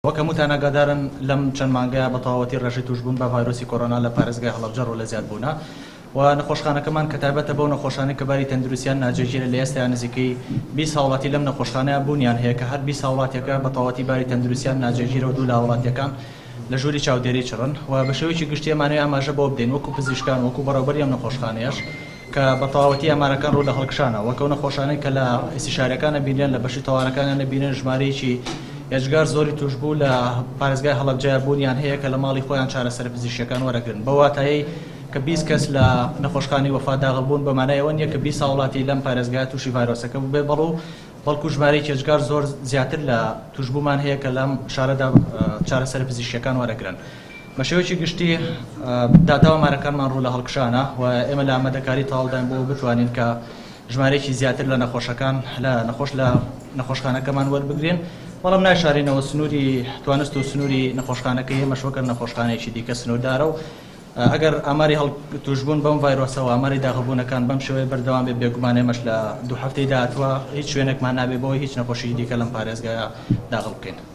وەک هەمووتان ئاگادارن لەم چەند مانگەیە بە تەواوەتی ڕێژەی تووشبوون بە ڤایرۆسی کۆرۆنا لە پارێزگای هەڵەبجە ڕوو لە زیادبوونە و نەخۆشخانەکەمان کە تایبەتە بەو نەخۆشانەی کە باری تەندروستیان ناجێگیرە لە ئێستایا نزیکەی 20 هاوڵاتی لەم نەخۆشخانەیە بوونیان هەیە کە هەر 20 هاوڵاتیەکە بە تەواوەتی باری تەندروستیان ناجێگیرە و دوو لە هاوڵاتیەکان لە ژووری چاودێری چڕن و بە شێوەیەکی گشتی ئەمانەوێ ئاماژە بەوە بدەین وەکو پزیشکان وەکو بەڕێوبەری ئەم نەخۆشخانەیەش کە بە تەواوەتی ئامارەکان ڕوو لە هەڵکشانە وەک ئەو نەخۆشانەی کە لە ئیستیشاریەکان ئەبینرێن لە بەشی تەوارەکانیان ئەبینرێن ژمارەیەکی ئێجگار زۆری توشبوو لە پارێزگای هەڵەبجەیا بوونیان هەیە کە لە ماڵی خۆیان چارەسەرە پزیشکیەکان وەرەگرن بەو واتایەی کە 20 کەس لە نەخۆشخانەی وەفا داغڵ بوون بە مانای ئەوە نییە کە 20 هاوڵاتی لەم پارێزگایە تووشی ڤایرۆسەکە بووبێ بەڵو بەڵکو ژمارەیەکی ئێجگار زۆر زیاتر لە توشبوومان هەیە کە لەم شارەدا چارەسەرە پزیشکیەکان وەرەگرن. بە شێوەیەکی گشتی داتا و ئامارەکانمان ڕوو لە هەڵکشانە و ئێمە لە ئامادەکاری تەواوداین بۆ بتوانین کە ژمارەیەکی زیاتر لە نەخۆشەکان لە نەخۆش لە نەخۆشخانەکەمان وەربگرین، بەڵام نایشارینەوە سنووری توانست و سنووری نەخۆشخانەکەی ئێمەش وەکە نەخۆشخانەیەکی دیکە سنووردارە و ئەگەر ئاماری هەڵ تووشبوون بەم ڤایرۆسەوە ئاماری داخڵبوونەکان بەم شێوەیە بەردەوام بێت بێگومان ئێمەش لە دوو هەفتەی داهاتووە هیچ شوێنێکمان نابێت بۆ هیچ نەخۆشیی دیکە لەم پارێزگایە داخڵ بکەین.